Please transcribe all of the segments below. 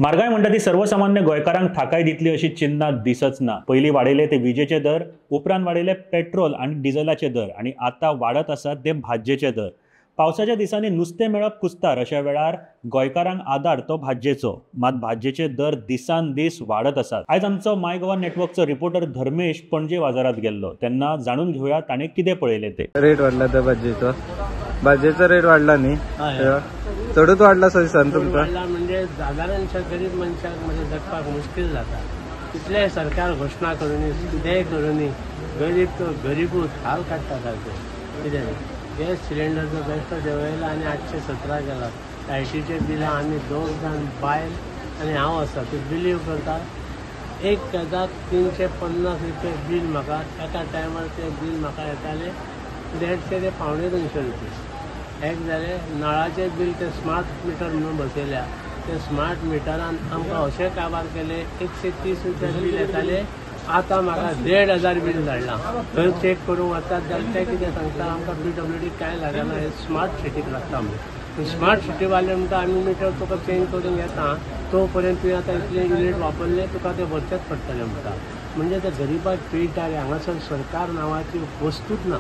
म्हारगाय म्हणटा ती सर्वसामान्य गोंयकारांक थाकाय दितली अशी चिन्हां दिसच ना. पयलीं वाडयले ते विजेचे दर, उपरांत वाडयले पेट्रोल आनी डिझलाचे दर आनी आतां वाडत आसात ते भाजयेचे दर. पावसाच्या दिसांनी नुस्तें मेळप कुस्तार अशा वेळार गोंयकारांक आदार तो भाजयेचो. मात भाजयेचे दर दिसान दीस वाडत आसात. आयज आमचो माय गोवा नेटवर्कचो रिपोर्टर धर्मेश पणजे बाजारांत गेल्लो तेन्ना जाणून घेवया ताणें कितें पळयलें ते. रेट वाडला त्या भाजयेचो, भाजयेचो रेट वाडला न्ही, चडूच वाडला सो दिसान तुमकां. म्हणजे सादारणशा गरीब मनशाक म्हणजे जगपाक मुश्कील जाता. इतलें सरकार घोशणा करूनी कितेंय करूनी गरीब तो गरीबूच हाल काडटा सारकें. कितें गॅस सिलिंडरचो बेश्टो देंवयला आनी 817 केला. लायटीचे बिलां आमी दोग जाण बायल आनी हांव आसा ती बिलीव करता 1350 रुपये बील म्हाका एका टायमार तें बील म्हाका येतालें 150 ते 175 रुपये. एक जालें नळाचें बील ते स्मार्ट मिटर म्हणून बसयल्या ते स्मार्ट मिटरान आमकां अशें काबार केलें 130 रुपया बील येतालें, आतां म्हाका 1500 बील धाडलां. थंय चॅक करूंक वतात जाल्यार ते कितें सांगता आमकां PWD कांय लागना, हे स्मार्ट सिटीक लागता म्हणून. स्मार्ट सिटीवाले म्हणटा आमी मिटर तुका चेंज करून घेता तो पर्यंत तुवें आतां इतले युनीट वापरले तुका ते भरचेच पडटले म्हणटा. म्हणजे ते गरीबाक पिळटा रे. हांगासर सरकार नांवाची वस्तूच ना.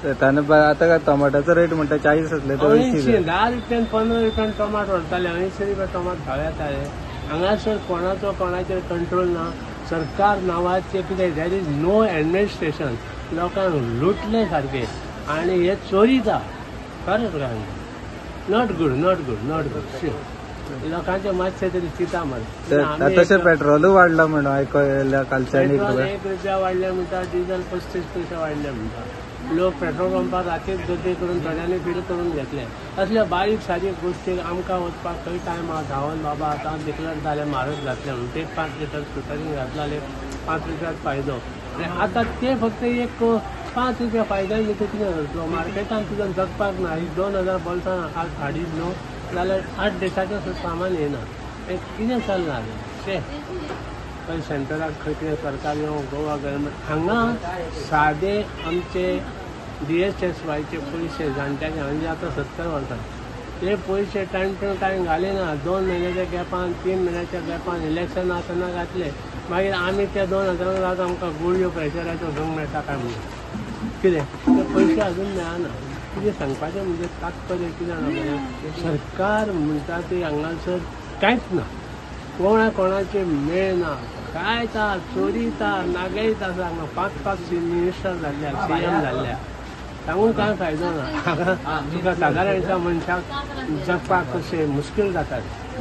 आतां काय टोमाटाचो रेट म्हणटा 40 आसले तो 80, 10 रुपयान 15 रुपयान टोमाट व्हरताले, 80 रुपया टोमाट भाव येताले. हांगासर कोणाचो कोणाचेर कंट्रोल ना. सरकार नांवाचें कितें there is no administration. लोकांक लुटले सारके आनी हे चोरीता. खरें तुका not good, not good, not good. लोकांचे मातशें तरी चिंता मरे. तशें पेट्रोलूय वाडला म्हणून आयकल्या कालच्यान. पेट्रोल 1 रुपया वाडले म्हणटा, डिझल 35 पयशे वाडले म्हणटा. लोक पेट्रोल पंपार रातीच गर्दी करून थोड्यांनी फील करून घेतले. असल्या बारीक सारीक गोश्टीक आमकां वचपाक खंय टायम आहा धांवन बाबा आतां डिक्लेर जालें म्हारग जातलें म्हणून ते 5 लिटर स्कुटरीन घातले 5 रुपयाक फायदो. आनी आतां ते फक्त एक 5 रुपया फायद्यान भितर कितें करतलो. मार्केटान तुजो जगपाक ना. एक 2000 बोल्सां आज हाडीत न्हू जाल्यार 8 दिसाचें सुद्दां सामान येना. कितें चल्लां शे खंय सेंटराक खंय कितें सरकार येवं गोवा गव्हर्मेंट. हांगा सादे आमचे DSSYचे पयशे जाणट्याचे म्हणजे आतां 70 वर्सां ते पयशे टायम टू टायम घालिना. 2 म्हयन्याच्या गॅपान 3 म्हयन्याच्या गॅपान इलेक्शन आसतना घातले. मागीर आमी त्या 2000 आतां आमकां गुळयो प्रेशराच्यो घेवंक मेळटा काय म्हणून कितें ते पयशे अजून मेळना. कितें सांगपाचें म्हणजे तात्पर्य कितें जाणा, सरकार म्हणटा ती हांगासर कांयच ना. कोणा कोणाचे मेळ ना, कांयच चोरीता नागयत आसा. हांगा 5-5 मिनिस्टर जाल्ल्या, CM जाल्ल्या, सांगून कांय फायदो ना. हांगा तुका सादारणच्या मनशाक जगपाक कशें मुश्कील जाता.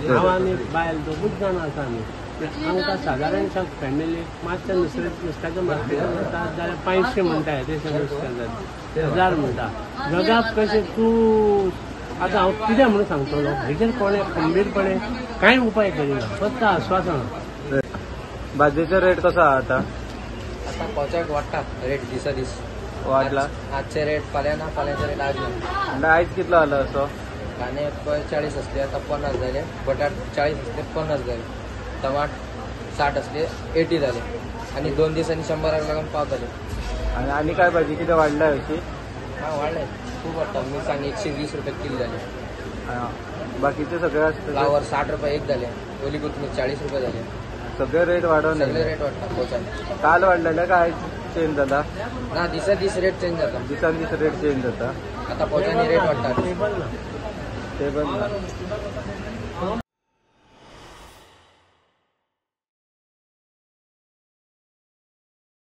हांव आनी बायल दोगूच जाणां आसा आमी. आमकां सादारणच्या फॅमिलीक मातशें नुस्त्याचें मार्केटान वता जाल्यार 500 म्हणटा, येदेशें नुस्तें जालें 1000 म्हणटा. जगप कशें तूं आतां हांव कितें म्हणून सांगतलो हेजेर कोणें खंबीरपणे कांय उपाय करिना, फक्त आश्वासनां. भाजयेचो रेट कसो आहा आतां? आतां पोचाक वाडटा रेट दिसा दीस वाडला. आजचे रेट फाल्यां ना, फाल्यांचे रेट आज ना. म्हणल्यार आयज कितलो आलो असो? कांदे 40 असले आतां 50 जाले, बटाट 40 असले 50 जाले, टमाट 60 असले 80 जाले आनी 2 दिसांनी 100 लागून पावतले. आनी काय भाजी कितें वाडल्या अशी? हां वाडले, खूब वाडटा. मिरसांग 120 रुपये किल जाले. बाकीचे सगळे आसता. फ्लावर 60 रुपये एक जाले, ओली कोथमीर 40 रुपये जाले. सगळे रेट वाडोवन सगळे रेट वाडटा पोचान. काल वाडलेले काय चेंज जाता? ना, दिसा दीस रेट चेंज जाता. दिसान दीस रेट चेंज जाता. आतां पोचांनी रेट वाडटा. टेबल ना.